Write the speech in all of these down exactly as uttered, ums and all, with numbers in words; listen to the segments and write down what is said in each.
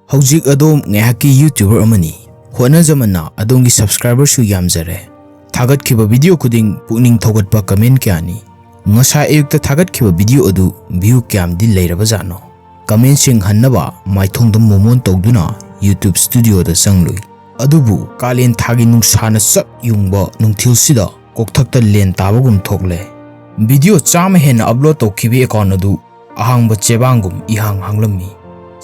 ꯍꯧꯖꯤꯛ ꯑꯗꯣꯝ ꯉꯥꯏꯍꯥꯛꯀꯤ YouTuber ꯑꯃꯅꯤ꯫ ꯍꯣꯠꯅꯖꯃꯟꯅ ꯑꯗꯣꯝꯒꯤ subscriberꯁꯨ ꯌꯥꯝꯖꯔꯦ꯫ ꯊꯥꯒꯠꯈꯤꯕ video ꯈꯨꯗꯤꯡ ꯄꯨꯛꯅꯤꯡ ꯊꯧꯒꯠꯄ comment ꯀꯌꯥꯅꯤ꯫ ꯉꯁꯥꯏ ꯑꯌꯨꯛꯇ ꯊꯥꯒꯠꯈꯤꯕ video ꯑꯗꯨ view ꯀꯌꯥꯝꯗꯤ ꯂꯩꯔꯕꯖꯥꯠꯅꯣ? Commentꯁꯤꯡ ꯍꯟꯅꯕ ꯃꯥꯏꯊꯣꯡꯗ ꯃꯣꯃꯣꯟ ꯇꯧꯗꯨꯅ YouTube studioꯗ ꯆꯪꯂꯨꯏ꯫ ꯑꯗꯨꯕꯨ ꯀꯥꯂꯦꯟ ꯊꯥꯒꯤ ꯅꯨꯡꯁꯥꯅ ꯆꯞ ꯌꯨꯡꯕ ꯅꯨꯡꯊꯤꯜꯁꯤꯗ ꯀꯣꯛꯊꯛꯇ ꯂꯦꯟ ꯇꯥꯕꯒꯨꯝ ꯊꯣꯛꯂꯦ꯫ Video ꯆꯥꯝꯃ ꯍꯦꯟꯅ upload ꯇꯧꯈꯤꯕ account ꯑꯗꯨ ꯑꯍꯥꯡꯕ ꯆꯦꯕꯥꯡꯒꯨꯝ ꯏꯍꯥꯡ ꯍꯥꯡꯂꯝꯃꯤ꯫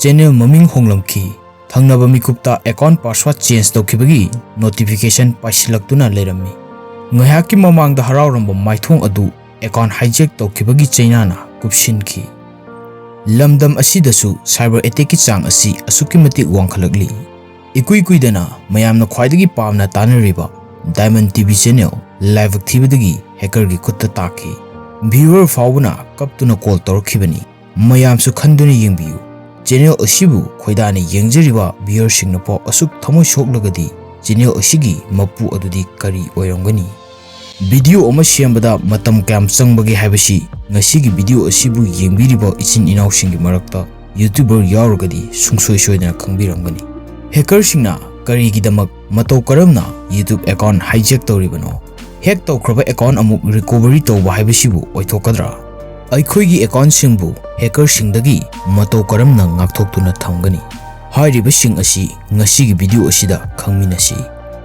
Channel ꯃꯃꯤꯡ ꯍꯣꯡꯂꯝꯈꯤ꯫ ꯊꯪꯅꯕ ꯃꯤꯀꯨꯞꯇ account password change ꯇꯧꯈꯤꯕꯒꯤ notification ꯄꯥꯏꯁꯤꯜꯂꯛꯇꯨꯅ ꯂꯩꯔꯝꯃꯤ꯫ ꯉꯥꯏꯍꯥꯛꯀꯤ ꯃꯃꯥꯡꯗ ꯍꯔꯥꯎꯔꯝꯕ ꯃꯥꯏꯊꯣꯡ ꯑꯗꯨ account hijack ꯇꯧꯈꯤꯕꯒꯤ ꯆꯩꯅꯥꯅ ꯀꯨꯞꯁꯤꯟꯈꯤ꯫ ꯂꯝꯗꯝ ꯑꯁꯤꯗꯁꯨ cyber attackꯀꯤ ꯆꯥꯡ ꯑꯁꯤ ꯑꯁꯨꯛꯀꯤ ꯃꯇꯤꯛ ꯋꯥꯡꯈꯠꯂꯛꯂꯤ꯫ ꯏꯀꯨꯏ ꯀꯨꯏꯗꯅ ꯃꯌꯥꯝꯅ ꯈ꯭ꯋꯥꯏꯗꯒꯤ ꯄꯥꯝꯅ ꯇꯥꯅꯔꯤꯕ Diamond TV channel ꯂꯥꯏꯕꯛ ꯊꯤꯕꯗꯒꯤ hackerꯒꯤ ꯈꯨꯠꯇ ꯇꯥꯈꯤ꯫ Viewer ꯐꯥꯎꯕꯅ ꯀꯞꯇꯨꯅ call ꯇꯧꯔꯛꯈꯤꯕꯅꯤ꯫ ꯃꯌꯥꯝꯁꯨ ꯈꯟꯗꯨꯅ ꯌꯦꯡꯕꯤꯌꯨ꯫ Channel ꯑꯁꯤꯕꯨ ꯈꯣꯏꯗꯥꯅ ꯌꯦꯡꯖꯔꯤꯕ viewerꯁꯤꯡꯅ ꯐꯥꯎ ꯑꯁꯨꯛ ꯊꯃꯣꯏ ꯁꯣꯛꯂꯒꯗꯤ channel ꯑꯁꯤꯒꯤ ꯃꯄꯨ ꯑꯗꯨꯗꯤ ꯀꯔꯤ ꯑꯣꯏꯔꯝꯒꯅꯤ? Video ꯑꯃ ꯁꯦꯝꯕꯗ ꯃꯇꯝ ꯀꯌꯥꯝ ꯆꯪꯕꯒꯦ ꯍꯥꯏꯕꯁꯤ ꯉꯁꯤꯒꯤ video ꯑꯁꯤꯕꯨ ꯌꯦꯡꯕꯤꯔꯤꯕ ꯏꯆꯤꯟ ꯏꯅꯥꯎꯁꯤꯡꯒꯤ ꯃꯔꯛꯇ YouTuber ꯌꯥꯎꯔꯒꯗꯤ ꯁꯨꯡꯁꯣꯏ ꯁꯣꯏꯗꯅ ꯈꯪꯕꯤꯔꯝꯒꯅꯤ꯫ Hackerꯁꯤꯡꯅ ꯀꯔꯤꯒꯤꯗꯃꯛ ꯃꯇꯧ ꯀꯔꯝꯅ YouTube account hijack ꯇꯧꯔꯤꯕꯅꯣ? Hack ꯇꯧꯈ꯭ꯔꯕ account ꯑꯃꯨꯛ recovery ꯇꯧꯕ ꯍꯥꯏꯕꯁꯤꯕꯨ ꯑꯣꯏꯊꯣꯛꯀꯗ꯭ꯔꯥ? ꯑꯩꯈꯣꯏꯒꯤ accountꯁꯤꯡꯕꯨ hackerꯁꯤꯡꯗꯒꯤ ꯃꯇꯧ ꯀꯔꯝꯅ ꯉꯥꯛꯊꯣꯛꯇꯨꯅ ꯊꯝꯒꯅꯤ? ꯍꯥꯏꯔꯤꯕꯁꯤꯡ ꯑꯁꯤ ꯉꯁꯤꯒꯤ video ꯑꯁꯤꯗ ꯈꯪꯃꯤꯟꯅꯁꯤ꯫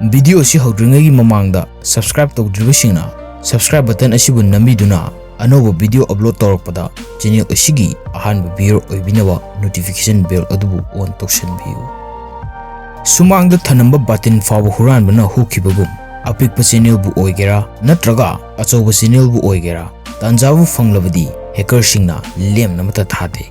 Video ꯑꯁꯤ ꯍꯧꯗ꯭ꯔꯤꯉꯩꯒꯤ ꯃꯃꯥꯡꯗ subscribe ꯇꯧꯗ꯭ꯔꯤꯕꯁꯤꯡꯅ subscribe button ꯑꯁꯤꯕꯨ ꯅꯝꯕꯤꯗꯨꯅ ꯑꯅꯧꯕ video upload ꯇꯧꯔꯛꯄꯗ channel ꯑꯁꯤꯒꯤ ꯑꯍꯥꯟꯕ viewer ꯑꯣꯏꯕꯤꯅꯕ notification bell ꯑꯗꯨꯕꯨ on ꯇꯧꯁꯤꯟꯕꯤꯌꯨ꯫ ꯁꯨꯃꯥꯡꯗ ꯊꯅꯝꯕ ꯕꯥꯇꯤꯟ ꯐꯥꯎꯕ ꯍꯨꯔꯥꯟꯕꯅ ꯍꯨꯈꯤꯕꯒꯨꯝ, ꯑꯄꯤꯛꯄ channelꯕꯨ ꯑꯣꯏꯒꯦꯔꯥ ꯅꯠꯇ꯭ꯔꯒ ꯑꯆꯧꯕ channelꯕꯨ ꯑꯣꯏꯒꯦꯔꯥ, ꯇꯥꯟꯖꯥꯕꯨ ꯐꯪꯂꯕꯗꯤ hackerꯁꯤꯡꯅ ꯂꯦꯝꯅꯃꯠꯇ ꯊꯥꯗꯦ꯫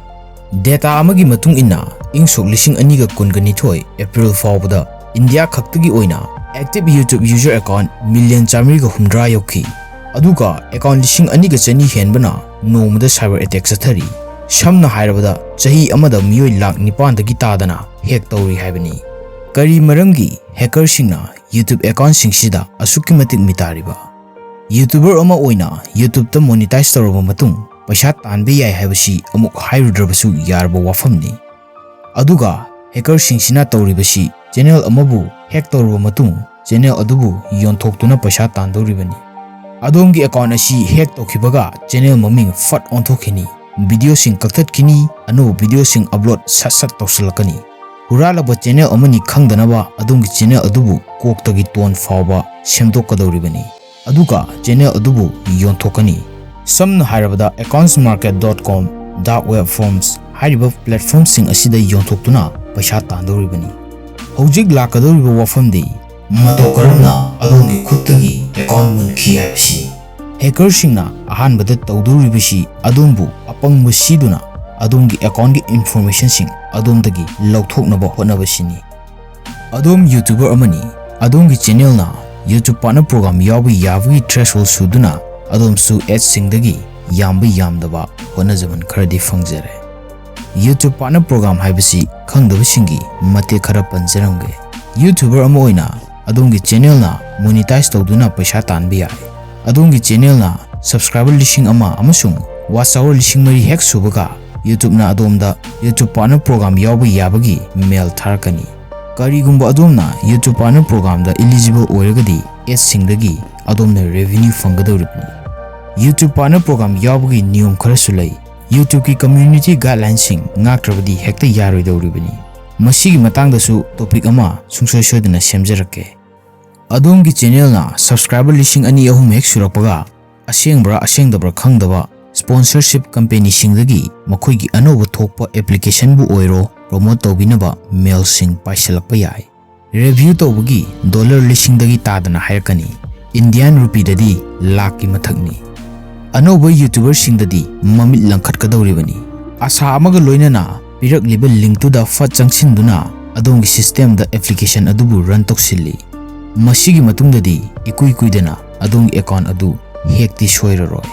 Data ꯑꯃꯒꯤ ꯃꯇꯨꯡ ꯏꯟꯅ, ꯏꯪ ꯁꯣꯛ ꯂꯤꯁꯤꯡ ꯑꯅꯤꯒ ꯀꯨꯟꯒ ꯅꯤꯊꯣꯏ April ꯐꯥꯎꯕꯗ ꯏꯟꯗꯤꯌꯥ ꯈꯛꯇꯒꯤ ꯑꯣꯏꯅ active YouTube user account million ꯆꯥꯃꯔꯤꯒ ꯍꯨꯝꯗ꯭ꯔꯥ ꯌꯧꯈꯤ꯫ ꯑꯗꯨꯒ account ꯂꯤꯁꯤꯡ ꯑꯅꯤꯒ ꯆꯅꯤ ꯍꯦꯟꯕꯅ ꯅꯣꯡꯃꯗ cyber attack ꯆꯠꯊꯔꯤ꯫ ꯁꯝꯅ ꯍꯥꯏꯔꯕꯗ, ꯆꯍꯤ ꯑꯃꯗ ꯃꯤꯑꯣꯏ ꯂꯥꯈ ꯅꯤꯄꯥꯟꯗꯒꯤ ꯇꯥꯗꯅ hack ꯇꯧꯔꯤ ꯍꯥꯏꯕꯅꯤ꯫ ꯀꯔꯤ ꯃꯔꯝꯒꯤ hackerꯁꯤꯡꯅ YouTube accountꯁꯤꯡꯁꯤꯗ ꯑꯁꯨꯛꯀꯤ ꯃꯇꯤꯛ ꯃꯤꯇꯥꯔꯤꯕ? YouTuber ꯑꯃ ꯑꯣꯏꯅ YouTubeꯇ monetize ꯇꯧꯔꯕ ꯃꯇꯨꯡ ꯄꯩꯁꯥ ꯇꯥꯟꯕ ꯌꯥꯏ ꯍꯥꯏꯕꯁꯤ ꯑꯃꯨꯛ ꯍꯥꯏꯔꯨꯗ꯭ꯔꯕꯁꯨ ꯌꯥꯔꯕ ꯋꯥꯐꯝꯅꯤ꯫ ꯑꯗꯨꯒ Hackerꯁꯤꯡꯁꯤꯅ ꯇꯧꯔꯤꯕꯁꯤ channel ꯑꯃꯕꯨ hack ꯇꯧꯔꯕ ꯃꯇꯨꯡ channel ꯑꯗꯨꯕꯨ ꯌꯣꯟꯊꯣꯛꯇꯨꯅ ꯄꯩꯁꯥ ꯇꯥꯟꯗꯧꯔꯤꯕꯅꯤ꯫ ꯑꯗꯣꯝꯒꯤ account ꯑꯁꯤ hack ꯇꯧꯈꯤꯕꯒ channel ꯃꯃꯤꯡ ꯐꯠ ꯑꯣꯟꯊꯣꯛꯈꯤꯅꯤ, videoꯁꯤꯡ ꯀꯛꯊꯠꯈꯤꯅꯤ, ꯑꯅꯧꯕ videoꯁꯤꯡ upload ꯁꯠ ꯁꯠ ꯇꯧꯁꯤꯜꯂꯛꯀꯅꯤ꯫ ꯍꯨꯔꯥꯜꯂꯕ channel ꯑꯃꯅꯤ ꯈꯪꯗꯅꯕ ꯑꯗꯣꯝꯒꯤ channel ꯑꯗꯨꯕꯨ ꯀꯣꯛꯇꯒꯤ ꯇꯣꯟ ꯐꯥꯎꯕ ꯁꯦꯝꯗꯣꯛꯀꯗꯧꯔꯤꯕꯅꯤ꯫ ꯑꯗꯨꯒ channel ꯑꯗꯨꯕꯨ ꯌꯣꯟꯊꯣꯛꯀꯅꯤ꯫ ꯁꯝꯅ ꯍꯥꯏꯔꯕꯗ accounts market dot com, dark web forums ꯍꯥꯏꯔꯤꯕ platformꯁꯤꯡ ꯑꯁꯤꯗ ꯌꯣꯟꯊꯣꯛꯇꯨꯅ ꯄꯩꯁꯥ ꯇꯥꯟꯗꯧꯔꯤꯕꯅꯤ꯫ ꯍꯧꯖꯤꯛ ꯂꯥꯛꯀꯗꯧꯔꯤꯕ ꯋꯥꯐꯝꯗꯤ ꯃꯇꯧ ꯀꯔꯝꯅ ꯑꯗꯣꯝꯒꯤ ꯈꯨꯠꯇꯒꯤ account ꯃꯨꯟꯈꯤ ꯍꯥꯏꯕꯁꯤꯅꯤ꯫ Hackerꯁꯤꯡꯅ ꯑꯍꯥꯟꯕꯗ ꯇꯧꯗꯧꯔꯤꯕꯁꯤ ꯑꯗꯣꯝꯕꯨ ꯑꯄꯪꯕ ꯁꯤꯗꯨꯅ ꯑꯗꯣꯝꯒꯤ accountꯀꯤ informationꯁꯤꯡ ꯑꯗꯣꯝꯗꯒꯤ ꯂꯧꯊꯣꯛꯅꯕ ꯍꯣꯠꯅꯕꯁꯤꯅꯤ꯫ ꯑꯗꯣꯝ YouTuber ꯑꯃꯅꯤ꯫ ꯑꯗꯣꯝꯒꯤ channelꯅ YouTube Partner Program ꯌꯥꯎꯕ ꯌꯥꯕꯒꯤ threshold ꯁꯨꯗꯨꯅ ꯑꯗꯣꯝꯁꯨ adsꯁꯤꯡꯗꯒꯤ ꯌꯥꯝꯕ ꯌꯥꯝꯗꯕ ꯍꯣꯠꯅꯖꯃꯟ ꯈꯔꯗꯤ ꯐꯪꯖꯔꯦ꯫ YouTube Partner Program ꯍꯥꯏꯕꯁꯤ ꯈꯪꯗꯕꯁꯤꯡꯒꯤ ꯃꯇꯦꯛ ꯈꯔ ꯄꯟꯖꯔꯝꯒꯦ꯫ YouTuber ꯑꯃ ꯑꯣꯏꯅ ꯑꯗꯣꯝꯒꯤ channelꯅ monetize ꯇꯧꯗꯨꯅ ꯄꯩꯁꯥ ꯇꯥꯟꯕ ꯌꯥꯏ꯫ ꯑꯗꯣꯝꯒꯤ channelꯅ subscriber ꯂꯤꯁꯤꯡ ꯑꯃ ꯑꯃꯁꯨꯡ watch hour ꯂꯤꯁꯤꯡ ꯃꯔꯤ ꯍꯦꯛ ꯁꯨꯕꯒ YouTubeꯅ ꯑꯗꯣꯝꯗ YouTube Partner Program ꯌꯥꯎꯕ ꯌꯥꯕꯒꯤ mail ꯊꯥꯔꯛꯀꯅꯤ꯫ ꯀꯔꯤꯒꯨꯝꯕ ꯑꯗꯣꯝꯅ YouTube Partner Programꯗ eligible ꯑꯣꯏꯔꯒꯗꯤ adsꯁꯤꯡꯗꯒꯤ ꯑꯗꯣꯝꯅ revenue ꯐꯪꯒꯗꯧꯔꯤꯕꯅꯤ꯫ YouTube Partner Program ꯌꯥꯎꯕꯒꯤ ꯅꯤꯌꯣꯝ ꯈꯔꯁꯨ ꯂꯩ꯫ YouTubeꯀꯤ community guidelinesꯁꯤꯡ ꯉꯥꯛꯇ꯭ꯔꯕꯗꯤ ꯍꯦꯛꯇ ꯌꯥꯔꯣꯏꯗꯧꯔꯤꯕꯅꯤ꯫ ꯃꯁꯤꯒꯤ ꯃꯇꯥꯡꯗꯁꯨ topic ꯑꯃ ꯁꯨꯡꯁꯣꯏ ꯁꯣꯏꯗꯅ ꯁꯦꯝꯖꯔꯛꯀꯦ꯫ ꯑꯗꯣꯝꯒꯤ channelꯅ subscriber ꯂꯤꯁꯤꯡ ꯑꯅꯤ ꯑꯍꯨꯝ ꯍꯦꯛ ꯁꯨꯔꯛꯄꯒ ꯑꯁꯦꯡꯕ꯭ꯔꯥ ꯑꯁꯦꯡꯗꯕ꯭ꯔꯥ ꯈꯪꯗꯕ sponsorship companyꯁꯤꯡꯗꯒꯤ ꯃꯈꯣꯏꯒꯤ ꯑꯅꯧꯕ ꯊꯣꯛꯄ applicationꯕꯨ ꯑꯣꯏꯔꯣ promote ꯇꯧꯕꯤꯅꯕ mailꯁꯤꯡ ꯄꯥꯏꯁꯤꯜꯂꯛꯄ ꯌꯥꯏ꯫ Review ꯇꯧꯕꯒꯤ dollar ꯂꯤꯁꯤꯡꯗꯒꯤ ꯇꯥꯗꯅ ꯍꯥꯏꯔꯛꯀꯅꯤ꯫ Indian rupeeꯗꯗꯤ ꯂꯥꯛꯀꯤ ꯃꯊꯛꯅꯤ꯫ ꯑꯅꯧꯕ YouTuberꯁꯤꯡꯗꯗꯤ ꯃꯃꯤꯠ ꯂꯪꯈꯠꯀꯗꯧꯔꯤꯕꯅꯤ꯫ ꯑꯁꯥ ꯑꯃꯒ ꯂꯣꯏꯅꯅ ꯄꯤꯔꯛꯂꯤꯕ linkꯇꯨꯗ ꯐꯠ ꯆꯪꯁꯤꯟꯗꯨꯅ ꯑꯗꯣꯝꯒꯤ systemꯗ application ꯑꯗꯨꯕꯨ run ꯇꯧꯁꯤꯜꯂꯤ꯫ ꯃꯁꯤꯒꯤ ꯃꯇꯨꯡꯗꯗꯤ ꯏꯀꯨꯏ ꯀꯨꯏꯗꯅ ꯑꯗꯣꯝꯒꯤ account ꯑꯗꯨ hackꯇꯤ ꯁꯣꯏꯔꯔꯣꯏ꯫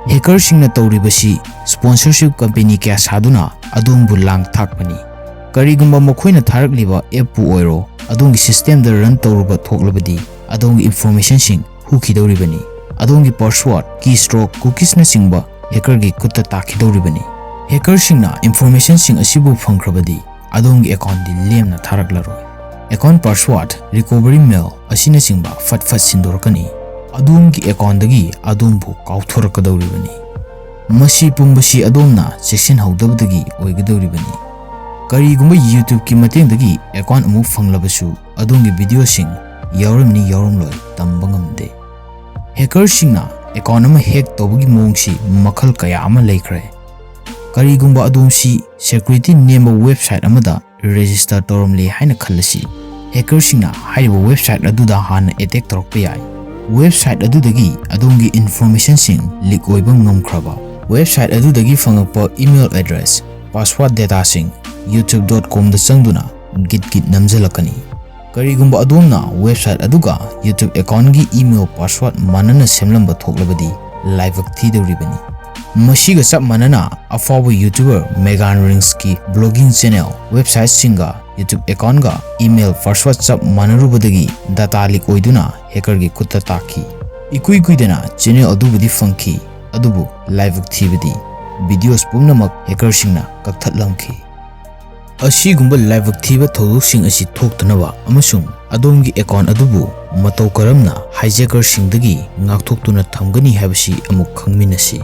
Hackerꯁꯤꯡꯅ ꯇꯧꯔꯤꯕꯁꯤ sponsorship company ꯀꯌꯥ ꯁꯥꯗꯨꯅ ꯑꯗꯣꯝꯕꯨ ꯂꯥꯡ ꯊꯥꯛꯄꯅꯤ꯫ ꯀꯔꯤꯒꯨꯝꯕ ꯃꯈꯣꯏꯅ ꯊꯥꯔꯛꯂꯤꯕ appꯄꯨ ꯑꯣꯏꯔꯣ ꯑꯗꯣꯝꯒꯤ systemꯗ run ꯇꯧꯔꯨꯕ ꯊꯣꯛꯂꯕꯗꯤ ꯑꯗꯣꯝꯒꯤ informationꯁꯤꯡ ꯍꯨꯈꯤꯗꯧꯔꯤꯕꯅꯤ꯫ ꯑꯗꯣꯝꯒꯤ password, keystroke, cookiesꯅꯆꯤꯡꯕ hackerꯒꯤ ꯈꯨꯠꯇ ꯇꯥꯈꯤꯗꯧꯔꯤꯕꯅꯤ꯫ Hackerꯁꯤꯡꯅ informationꯁꯤꯡ ꯑꯁꯤꯕꯨ ꯐꯪꯈ꯭ꯔꯕꯗꯤ ꯑꯗꯣꯝꯒꯤ account ꯗꯤ ꯂꯦꯝꯅ ꯊꯥꯔꯛꯂꯔꯣꯏ꯫ Account password, recovery mail ꯑꯁꯤꯅꯆꯤꯡꯕ ꯐꯠ ꯐꯠ ꯁꯤꯟꯗꯣꯔꯛꯀꯅꯤ꯫ ꯑꯗꯣꯝꯒꯤ account ꯗꯒꯤ ꯑꯗꯣꯝꯕꯨ ꯀꯥꯎꯊꯣꯔꯛꯀꯗꯧꯔꯤꯕꯅꯤ꯫ ꯃꯁꯤ ꯄꯨꯝꯕꯁꯤ ꯑꯗꯣꯝꯅ ꯆꯦꯛꯁꯤꯟꯍꯧꯗꯕꯗꯒꯤ ꯑꯣꯏꯒꯗꯧꯔꯤꯕꯅꯤ꯫ ꯀꯔꯤꯒꯨꯝꯕ YouTube ꯀꯤ ꯃꯇꯦꯡꯗꯒꯤ account ꯑꯃꯨꯛ ꯐꯪꯂꯕꯁꯨ, ꯑꯗꯣꯝꯒꯤ video ꯁꯤꯡ ꯌꯥꯎꯔꯝꯅꯤ ꯌꯥꯎꯔꯝꯂꯣꯏ ꯇꯝꯕ ꯉꯝꯗꯦ꯫ Hacker ꯁꯤꯡꯅ account ꯑꯃ hack ꯇꯧꯕꯒꯤ ꯃꯑꯣꯡꯁꯤ ꯃꯈꯜ ꯀꯌꯥ ꯑꯃ ꯂꯩꯈ꯭ꯔꯦ꯫ ꯀꯔꯤꯒꯨꯝꯕ ꯑꯗꯣꯝꯁꯤ security ꯅꯦꯝꯕ website ꯑꯃꯗ register ꯇꯧꯔꯝꯂꯦ ꯍꯥꯏꯅ ꯈꯜꯂꯁꯤ꯫ Hacker ꯁꯤꯡꯅ ꯍꯥꯏꯔꯤꯕ website ꯑꯗꯨꯗ ꯍꯥꯟꯅ attack ꯇꯧꯔꯛꯄ ꯌꯥꯏ꯫ Website ꯑꯗꯨꯗꯒꯤ ꯑꯗꯣꯝꯒꯤ information ꯁꯤꯡ leak ꯑꯣꯏꯕ ꯉꯝꯈ꯭ꯔꯕ, website ꯑꯗꯨꯗꯒꯤ ꯐꯪꯂꯛꯄ email address, password data ꯁꯤꯡ youtube dot com ꯗ ꯆꯪꯗꯨꯅ ꯒꯤꯠ ꯒꯤꯠ ꯅꯝꯖꯜꯂꯛꯀꯅꯤ꯫ ꯀꯔꯤꯒꯨꯝꯕ ꯑꯗꯣꯝꯅ website ꯑꯗꯨꯒ YouTube account ꯒꯤ email password ꯃꯥꯟꯅꯅ ꯁꯦꯝꯂꯝꯕ ꯊꯣꯛꯂꯕꯗꯤ, ꯂꯥꯏꯕꯛ ꯊꯤꯗꯧꯔꯤꯕꯅꯤ꯫ ꯃꯁꯤꯒ ꯆꯞ ꯃꯥꯟꯅꯅ, ꯑꯐꯥꯎꯕ YouTuber Megan Rings ꯀꯤ blogging channel, website ꯁꯤꯡꯒ YouTube account ꯒ email password ꯆꯞ ꯃꯥꯟꯅꯔꯨꯕꯗꯒꯤ data leak ꯑꯣꯏꯗꯨꯅ hacker ꯒꯤ ꯈꯨꯠꯇ ꯇꯥꯈꯤ꯫ ꯏꯀꯨꯏ ꯀꯨꯏꯗꯅ channel ꯑꯗꯨꯕꯨꯗꯤ ꯐꯪꯈꯤ, ꯑꯗꯨꯕꯨ ꯂꯥꯏꯕꯛ ꯊꯤꯕꯗꯤ videos ꯄꯨꯝꯅꯃꯛ hacker ꯁꯤꯡꯅ ꯀꯛꯊꯠꯂꯝꯈꯤ꯫ ꯑꯁꯤꯒꯨꯝꯕ ꯂꯥꯏꯕꯛ ꯊꯤꯕ ꯊꯧꯗꯣꯛꯁꯤꯡ ꯑꯁꯤ ꯊꯣꯛꯇꯅꯕ ꯑꯃꯁꯨꯡ ꯑꯗꯣꯝꯒꯤ account ꯑꯗꯨꯕꯨ ꯃꯇꯧ ꯀꯔꯝꯅ hijacker ꯁꯤꯡꯗꯒꯤ ꯉꯥꯛꯊꯣꯛꯇꯨꯅ ꯊꯝꯒꯅꯤ ꯍꯥꯏꯕꯁꯤ ꯑꯃꯨꯛ ꯈꯪꯃꯤꯟꯅꯁꯤ꯫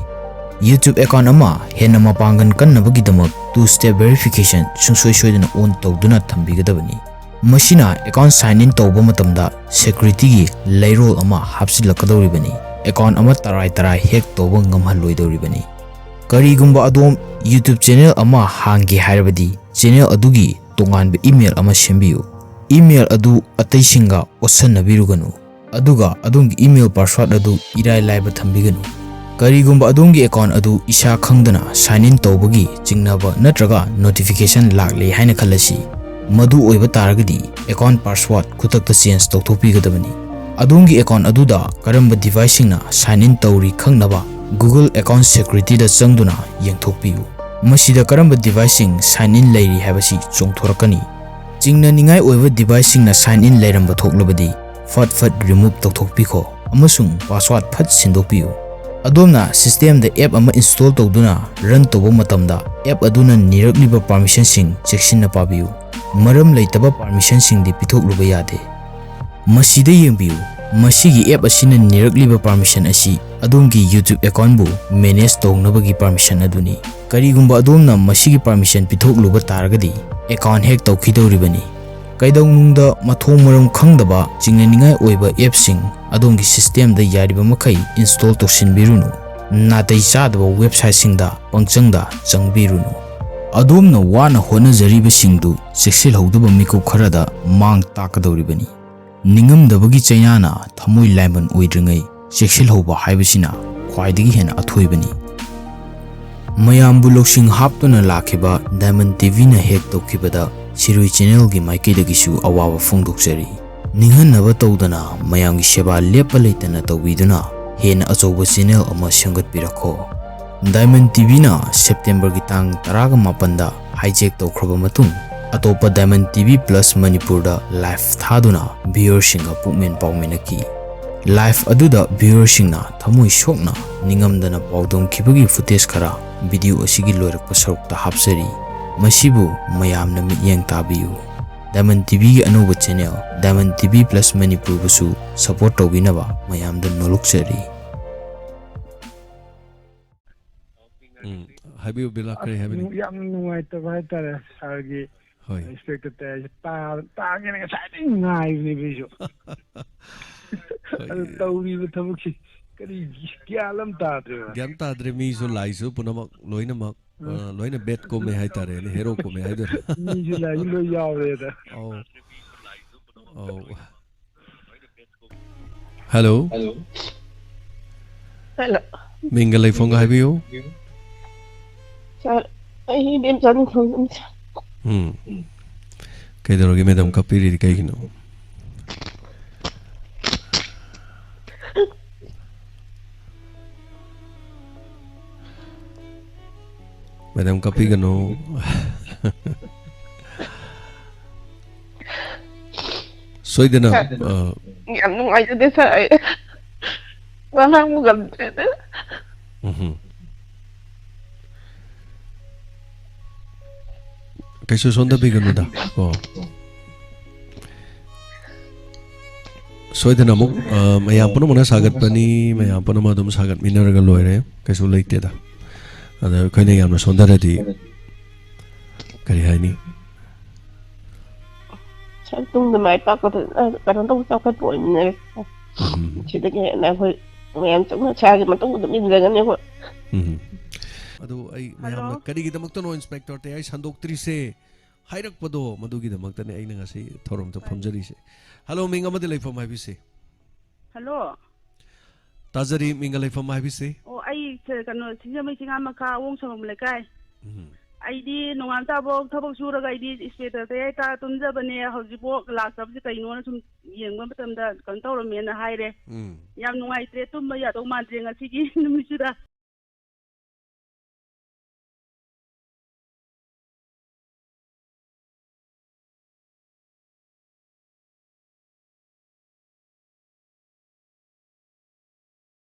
YouTube account ꯑꯃ ꯍꯦꯟꯅ ꯃꯄꯥꯡꯒꯜ ꯀꯟꯅꯕꯒꯤꯗꯃꯛ two step verification ꯁꯨꯡꯁꯣꯏ ꯁꯣꯏꯗꯅ on ꯇꯧꯗꯨꯅ ꯊꯝꯕꯤꯒꯗꯕꯅꯤ꯫ ꯃꯁꯤꯅ account sign in ꯇꯧꯕ ꯃꯇꯝꯗ security ꯒꯤ ꯂꯩꯔꯣꯜ ꯑꯃ ꯍꯥꯞꯆꯤꯜꯂꯛꯀꯗꯧꯔꯤꯕꯅꯤ꯫ Account ꯑꯃ ꯇꯔꯥꯏ ꯇꯔꯥꯏ hack ꯇꯧꯕ ꯉꯝꯍꯜꯂꯣꯏꯗꯧꯔꯤꯕꯅꯤ꯫ ꯀꯔꯤꯒꯨꯝꯕ ꯑꯗꯣꯝ YouTube channel ꯑꯃ ꯍꯥꯡꯒꯦ ꯍꯥꯏꯔꯕꯗꯤ, channel ꯑꯗꯨꯒꯤ ꯇꯣꯉꯥꯟꯕ email ꯑꯃ ꯁꯦꯝꯕꯤꯌꯨ꯫ Email ꯑꯗꯨ ꯑꯇꯩꯁꯤꯡꯒ ꯑꯣꯠꯁꯟꯅꯕꯤꯔꯨꯒꯅꯨ, ꯑꯗꯨꯒ ꯑꯗꯣꯝꯒꯤ email password ꯑꯗꯨ ꯏꯔꯥꯏ ꯂꯥꯏꯕ ꯊꯝꯕꯤꯒꯅꯨ꯫ ꯀꯔꯤꯒꯨꯝꯕ ꯑꯗꯣꯝꯒꯤ account ꯑꯗꯨ ꯏꯁꯥ ꯈꯪꯗꯅ sign in ꯇꯧꯕꯒꯤ ꯆꯤꯡꯅꯕ ꯅꯠꯇ꯭ꯔꯒ notification ꯂꯥꯛꯂꯦ ꯍꯥꯏꯅ ꯈꯜꯂꯁꯤ, ꯃꯗꯨ ꯑꯣꯏꯕ ꯇꯥꯔꯒꯗꯤ account password ꯈꯨꯗꯛꯇ change ꯇꯧꯊꯣꯛꯄꯤꯒꯗꯕꯅꯤ꯫ ꯑꯗꯣꯝꯒꯤ account ꯑꯗꯨꯗ ꯀꯔꯝꯕ device ꯁꯤꯡꯅ sign in ꯇꯧꯔꯤ ꯈꯪꯅꯕ Google account security ꯗ ꯆꯪꯗꯨꯅ ꯌꯦꯡꯊꯣꯛꯄꯤꯌꯨ꯫ ꯃꯁꯤꯗ ꯀꯔꯝꯕ device ꯁꯤꯡ sign in ꯂꯩꯔꯤ ꯍꯥꯏꯕꯁꯤ ꯆꯣꯡꯊꯣꯔꯛꯀꯅꯤ꯫ ꯆꯤꯡꯅꯅꯤꯡꯉꯥꯏ ꯑꯣꯏꯕ device ꯁꯤꯡꯅ sign in ꯂꯩꯔꯝꯕ ꯊꯣꯛꯂꯕꯗꯤ, ꯐꯠ ꯐꯠ remove ꯇꯧꯊꯣꯛꯄꯤꯈꯣ ꯑꯃꯁꯨꯡ password ꯐꯠ ꯁꯤꯟꯗꯣꯛꯄꯤꯌꯨ꯫ ꯑꯗꯣꯝꯅ system ꯗ app ꯑꯃ install ꯇꯧꯗꯨꯅ run ꯇꯧꯕ ꯃꯇꯝꯗ, app ꯑꯗꯨꯅ ꯅꯤꯔꯛꯂꯤꯕ permission ꯁꯤꯡ ꯆꯦꯛꯁꯤꯟꯅ ꯄꯥꯕꯤꯌꯨ꯫ ꯃꯔꯝ ꯂꯩꯇꯕ permission ꯁꯤꯡꯗꯤ ꯄꯤꯊꯣꯛꯂꯨꯕ ꯌꯥꯗꯦ꯫ ꯃꯁꯤꯗ ꯌꯦꯡꯕꯤꯌꯨ, ꯃꯁꯤꯒꯤ app ꯑꯁꯤꯅ ꯅꯤꯔꯛꯂꯤꯕ permission ꯑꯁꯤ ꯑꯗꯣꯝꯒꯤ YouTube account ꯕꯨ manage ꯇꯧꯅꯕꯒꯤ permission ꯑꯗꯨꯅꯤ꯫ ꯀꯔꯤꯒꯨꯝꯕ ꯑꯗꯣꯝꯅ ꯃꯁꯤꯒꯤ permission ꯄꯤꯊꯣꯛꯂꯨꯕ ꯇꯥꯔꯒꯗꯤ, account hack ꯇꯧꯈꯤꯗꯧꯔꯤꯕꯅꯤ꯫ ꯀꯩꯗꯧꯅꯨꯡꯗ ꯃꯊꯣꯡ ꯃꯔꯝ ꯈꯪꯗꯕ ꯆꯤꯡꯅꯅꯤꯡꯉꯥꯏ ꯑꯣꯏꯕ app ꯁꯤꯡ ꯑꯗꯣꯝꯒꯤ system ꯗ ꯌꯥꯔꯤꯕ ꯃꯈꯩ install ꯇꯧꯁꯤꯟꯕꯤꯔꯨꯅꯨ꯫ ꯅꯥꯇꯩ ꯆꯥꯗꯕ website ꯁꯤꯡꯗ ꯄꯪꯆꯪꯗ ꯆꯪꯕꯤꯔꯨꯅꯨ꯫ ꯑꯗꯣꯝꯅ ꯋꯥꯅ ꯍꯣꯠꯅꯖꯔꯤꯕꯁꯤꯡꯗꯨ ꯆꯦꯛꯁꯤꯜꯍꯧꯗꯕ ꯃꯤꯀꯨꯞ ꯈꯔꯗ ꯃꯥꯡ ꯇꯥꯛꯀꯗꯧꯔꯤꯕꯅꯤ꯫ ꯅꯤꯡꯉꯝꯗꯕꯒꯤ ꯆꯩꯅꯥꯅ ꯊꯃꯣꯏ ꯂꯥꯏꯃꯟ ꯑꯣꯏꯗ꯭ꯔꯤꯉꯩ ꯆꯦꯛꯁꯤꯜꯍꯧꯕ ꯍꯥꯏꯕꯁꯤꯅ ꯈ꯭ꯋꯥꯏꯗꯒꯤ ꯍꯦꯟꯅ ꯑꯊꯣꯏꯕꯅꯤ꯫ ꯃꯌꯥꯝꯕꯨ ꯂꯧꯁꯤꯡ ꯍꯥꯞꯇꯨꯅ ꯂꯥꯛꯈꯤꯕ Diamond T V ꯅ hack ꯇꯧꯈꯤꯕꯗ ꯁꯤꯔꯣꯏ channel ꯒꯤ ꯃꯥꯏꯀꯩꯗꯒꯤꯁꯨ ꯑꯋꯥꯕ ꯐꯣꯡꯗꯣꯛꯆꯔꯤ꯫ ꯅꯤꯡꯍꯟꯅꯕ ꯇꯧꯗꯅ ꯃꯌꯥꯝꯒꯤ ꯁꯦꯕꯥ ꯂꯦꯞꯄ ꯂꯩꯇꯅ ꯇꯧꯕꯤꯗꯨꯅ ꯍꯦꯟꯅ ꯑꯆꯧꯕ channel ꯑꯃ ꯁꯦꯝꯒꯠꯄꯤꯔꯛꯈꯣ꯫ Diamond T V ꯅ September ꯒꯤ ꯇꯥꯡ ꯇꯔꯥꯒ ꯃꯥꯄꯟꯗ hijack ꯇꯧꯈ꯭ꯔꯕ ꯃꯇꯨꯡ, ꯑꯇꯣꯞꯄ Diamond T V Plus ꯃꯅꯤꯄꯨꯔꯗ live ꯊꯥꯗꯨꯅ viewer ꯁꯤꯡꯒ ꯄꯨꯛꯃꯦꯟ ꯄꯥꯎꯃꯤꯟꯅꯈꯤ꯫ Live ꯑꯗꯨꯗ viewer ꯁꯤꯡꯅ ꯊꯃꯣꯏ ꯁꯣꯛꯅ ꯅꯤꯡꯉꯝꯗꯅ ꯄꯥꯎꯗꯝꯈꯤꯕꯒꯤ footage ꯈꯔ video ꯑꯁꯤꯒꯤ ꯂꯣꯏꯔꯛꯄ ꯁꯔꯨꯛꯇ ꯍꯥꯞꯆꯔꯤ꯫ ꯃꯁꯤꯕꯨ ꯃꯌꯥꯝꯅ ꯃꯤꯠꯌꯦꯡ ꯇꯥꯕꯤꯌꯨ꯫ Diamond T V ꯒꯤ ꯑꯅꯧꯕ channel Diamond T V Plus ꯃꯅꯤꯄꯨꯔꯕꯨꯁꯨ support ꯇꯧꯕꯤꯅꯕ ꯃꯌꯥꯝꯗ ꯅꯣꯂꯨꯛꯆꯔꯤ꯫ ꯎꯝ, ꯍꯥꯏꯕꯤꯌꯨ ꯕꯤꯂꯥ, ꯀꯔꯤ ꯑꯁ, ꯍꯥꯏꯕꯤꯅꯤꯡ? ꯌꯥꯝ ꯅꯨꯡꯉꯥꯏꯇꯕ ꯍꯥꯏꯇꯥꯔꯦ, ꯁꯥꯔꯒꯤ ꯍꯣꯏ꯫ Inspector ꯇꯥꯏꯁꯦ ꯇꯥ-, ꯇꯥꯒꯦꯅ ꯉꯁꯥꯏꯗꯒꯤ ꯉꯥꯏꯕꯅꯦꯕ ꯑꯩꯁꯨ꯫ ꯍꯣꯏ꯫ ꯑꯗꯨ ꯇꯧꯔꯤꯕ ꯊꯕꯛꯁꯤ ꯀꯔꯤ ꯒ꯭ꯌꯥꯟ ꯑꯃ ꯇꯥꯗ꯭ꯔꯦꯕ꯫ ꯒ꯭ꯌꯥꯟ ꯇꯥꯗ꯭ꯔꯦ, ꯃꯤꯁꯨ ꯂꯥꯏꯁꯨ ꯄꯨꯝꯅꯃꯛ ꯂꯣꯏꯅꯃꯛ, ꯎꯝ꯫ ꯑ, ꯂꯣꯏꯅ ꯕꯦꯠ ꯀꯨꯝꯃꯦ ꯍꯥꯏꯇꯥꯔꯦꯅꯦ, hero ꯀꯨꯝꯃꯦ ꯍꯥꯏꯗꯣꯏꯔꯥ? ꯃꯤꯁꯨ ꯂꯥꯏꯁꯨ ꯂꯣꯏ ꯌꯥꯎꯔꯦꯗ꯫ ꯑꯧ꯫ ꯑꯧ꯫ Hello꯫ Hello꯫ ꯃꯤꯡꯒ ꯂꯩꯐꯝꯒ ꯍꯥꯏꯕꯤꯌꯨ꯫ Sir, ꯑꯩ ꯏꯕꯦꯝꯆꯥ ꯅꯤꯡꯊꯧꯖꯝ sir꯫ ꯎꯝ꯫ ꯀꯩꯗꯧꯔꯒꯦ madam, ꯀꯞꯄꯤꯔꯤꯗꯤ ꯀꯩꯒꯤꯅꯣ? Madam, ꯀꯞꯄꯤꯒꯅꯨ꯫ ꯁꯣꯏꯗꯅ, sir, ꯑ, ꯌꯥꯝ ꯅꯨꯡꯉꯥꯏꯖꯗꯦ sir, ꯑꯩ ꯋꯥ ꯉꯥꯡꯕ ꯉꯝꯗ꯭ꯔꯦꯗ꯫ ꯎꯝ꯫ ꯀꯩꯁꯨ ꯁꯣꯟꯊꯕꯤꯒꯅꯨꯗ꯫ ꯀꯣ꯫ ꯁꯣꯏꯗꯅ ꯑꯃꯨꯛ, ꯑ, ꯃꯌꯥꯝ ꯄꯨꯝꯅꯃꯛꯅ ꯁꯥꯒꯠꯄꯅꯤ, ꯃꯌꯥꯝ ꯄꯨꯝꯅꯃꯛ ꯑꯗꯨꯝ ꯁꯥꯒꯠꯃꯤꯟꯅꯔꯒ ꯂꯣꯏꯔꯦ, ꯀꯩꯁꯨ ꯂꯩꯇꯦꯗ꯫ ꯑꯗ ꯑꯩꯈꯣꯏꯅ ꯌꯥꯝꯅ ꯁꯣꯟꯊꯔꯗꯤ ꯀꯔꯤ ꯍꯥꯏꯅꯤ? ꯁꯛ ꯇꯨꯡꯗ ꯃꯥꯏ ꯄꯥꯛꯄꯗ ꯀꯩꯅꯣ ꯇꯧꯕ ꯆꯥꯎꯈꯠꯄ ꯑꯣꯏꯃꯤꯟꯅꯔꯦ꯫ ꯎꯝ꯫ ꯁꯤꯗꯒꯤ ꯍꯦꯟꯅ ꯑꯩꯈꯣꯏ ꯃꯌꯥꯝ ꯆꯪꯅ ꯁꯥꯒꯤ ꯃꯇꯨꯡ ꯑꯗꯨꯝ ꯏꯟꯖꯒꯅꯤ ꯑꯩꯈꯣꯏ꯫ ꯎꯝ꯫ ꯑꯗꯨ ꯑꯩ ꯃꯌꯥꯝꯅ ꯍꯜꯂꯣ꯫ ꯀꯔꯤꯒꯤꯗꯃꯛꯇꯅꯣ ꯏꯟꯁꯄꯦꯛꯇꯔ ꯇꯌꯥꯏ ꯁꯟꯗꯣꯛꯇ꯭ꯔꯤꯁꯦ ꯍꯥꯏꯔꯛꯄꯗꯣ, ꯃꯗꯨꯒꯤꯗꯃꯛꯇꯅꯦ ꯑꯩꯅ ꯉꯁꯤ ꯊꯧꯔꯝꯗ ꯐꯝꯖꯔꯤꯁꯦ꯫ ꯍꯜꯂꯣ, ꯃꯤꯡ ꯑꯃꯗꯤ ꯂꯩꯐꯝ ꯍꯥꯏꯕꯤꯁꯦ꯫ ꯍꯜꯂꯣ꯫ ꯇꯥꯖꯔꯤ, ꯃꯤꯡꯒ ꯂꯩꯐꯝ ꯍꯥꯏꯕꯤꯁꯦ꯫ ꯑꯣ, ꯑꯩ ꯁ-, ꯀꯩꯅꯣ, ꯁꯤꯡꯖꯃꯩ ꯆꯤꯡꯉꯥ ꯃꯈꯥ ꯑꯋꯣꯡ ꯁꯪꯉꯝ ꯂꯩꯀꯥꯏ꯫ ꯎꯝ꯫ ꯑꯩꯗꯤ ꯅꯣꯡꯉꯥꯟꯇꯥꯐꯥꯎ ꯊꯕꯛ ꯁꯨꯔꯒ ꯑꯩꯗꯤ ꯏꯟꯁꯄꯦꯛꯇꯔ ꯇꯌꯥꯏ ꯇꯥ ꯇꯨꯝꯖꯕꯅꯦ, ꯍꯧꯖꯤꯛꯐꯥꯎ ꯂꯥꯛꯇꯕꯁꯦ ꯀꯩꯅꯣꯅ ꯁꯨꯝ ꯌꯦꯡꯕ ꯃꯇꯝꯗ ꯀꯩꯅꯣ ꯇꯧꯔꯝꯃꯦꯅ ꯍꯥꯏꯔꯦ꯫ ꯎꯝ꯫ ꯌꯥꯝ ꯅꯨꯡꯉꯥꯏꯇ꯭ꯔꯦ, ꯇꯨꯝꯕ ꯌꯥꯗꯧ ꯃꯥꯟꯗ꯭ꯔꯦ ꯉꯁꯤꯒꯤ ꯅꯨꯃꯤꯠꯁꯤꯗ꯫